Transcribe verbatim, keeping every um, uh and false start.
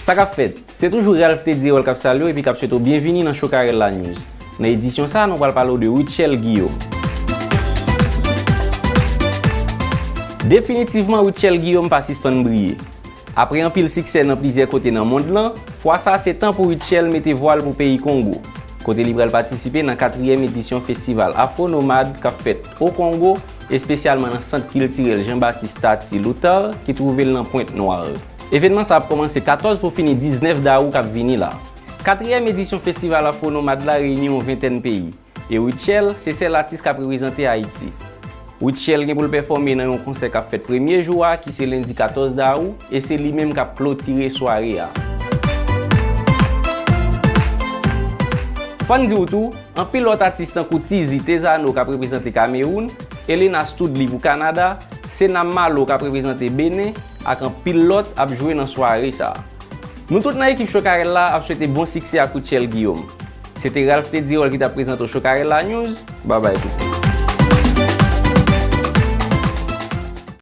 Sa k ap fèt? Se toujou Ralph Teddy Erol k ap salye w epi k ap swete w byenvini nan Chokarella News. Nan edisyon sa a, nou pral pale w de Rutshelle Guillaume. Definitivman, Rutshelle Guillaume pa sispann briye. Apre anpil siksè nan plizyè kote nan mond lan, fwa sa a se tan pou Rutshelle mete vwal pou peyi Kongo, kote li pral patisipe nan katriyèm edisyon festival Afro Nomad k ap fèt o Kongo, espesyalman nan Sant Kiltirèl Jean-Baptiste Tati Loutard ki twouve l nan Pointe Noire. Evènman sa a ap kòmanse katòz pou fini diznèf dawou k ap vini la. Katriyèm edisyon festival Afro Nomad la reyini yon ventèn peyi, e Rutshelle se sèl atis k ap reprezante Ayiti. Rutshelle gen pou l pèfòme nan yon konsè k ap fèt premye jou a, ki se lendi katòz dawou, e se li menm k ap klotire sware a. Fò n di w tou, anpil lòt atis tankou Tizi Tezano k ap reprezante Kamewoun, Elena Stoudly pou Kanada, Sena Malo k ap reprezante Benen, ak anpil lòt ap jwe nan sware sa a. Nou tout nan ekip Chokarella ap swete bon siksè ak Rutshelle Guillaume. Se te Ralph Teddy Erol ki t ap prezante w Chokarella News. Babay tout.